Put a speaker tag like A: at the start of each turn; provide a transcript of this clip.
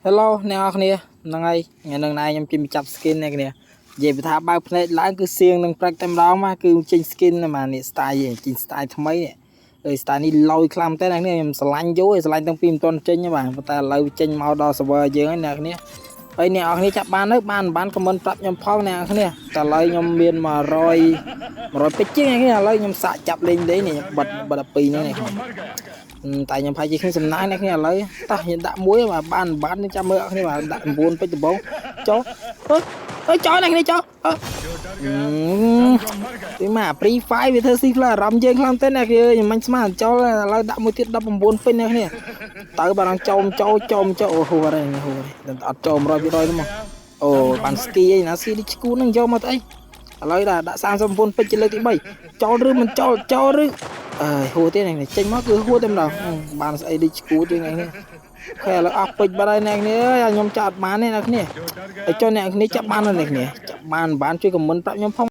A: Hello អ្នកនរគ្នាហ្នឹងហើយថ្ងៃនេះណែខ្ញុំជិះមកចាប់ skin អ្នកគ្នានិយាយពីថាបើកភ្នែកឡើងគឺសៀងនឹងព្រឹកតែម្ដងមកគឺចេញ skin មកនេះ style ចេញ style ថ្មីនេះហើយ style នេះឡយខ្លាំងតែអ្នកគ្នាខ្ញុំស្រឡាញ់យូរស្រឡាញ់តាំងពីមិនទាន់ចេញទេបាទប៉ុន្តែឥឡូវចេញមកដល់ server យើងហើយអ្នកគ្នាហើយអ្នកនរគ្នាចាប់បានទៅបានបាន comment ប្រាប់ខ្ញុំផងអ្នកនរគ្នាតែឥឡូវខ្ញុំមាន100 100ពេជ្រជាងអ្នកគ្នាឥឡូវខ្ញុំសាកចាប់លេងលេងនេះខ្ញុំបិទបិទ12ហ្នឹងនេះ តែខ្ញុំប្រហែលជាគ្មានសំណាងអ្នកគ្នាឥឡូវតោះខ្ញុំដាក់មួយបាទបានបានចាំមើលអ្នកគ្នាបាទដាក់9ពេជ្រដំបងចូលអើអើចោលអ្នកគ្នាចូលអើពីមក Free Fire វាធ្វើស៊ីផ្លូវអារម្មណ៍យើងខ្លាំងទេអ្នកគ្នាខ្ញុំមិនស្មានចូលឥឡូវដាក់មួយទៀត19ពេជ្រអ្នកគ្នាទៅបាទចូលចូលចូលចូលអូហូអរហូអត់ចូល100%ទេមកអូបានស្គីអីណាស្គីនេះឈួននឹងយកមកទៅអីឥឡូវដាក់39ពេជ្រជាលើកទី3ចូលឬមិនចូលចូលឬ អើយហួរទៀតនេះចេញមកគឺហួរតែម្ដងបានស្អីដូចឈួតជាងនេះខែឥឡូវអស់ពេជ្របាត់ហើយអ្នកនេះអើយខ្ញុំចាប់អត់បានទេអ្នកនេះហើយចុះអ្នកនេះចាប់បានហើយអ្នកនេះចាប់បានបានជួយ comment ប្រាប់ខ្ញុំផង។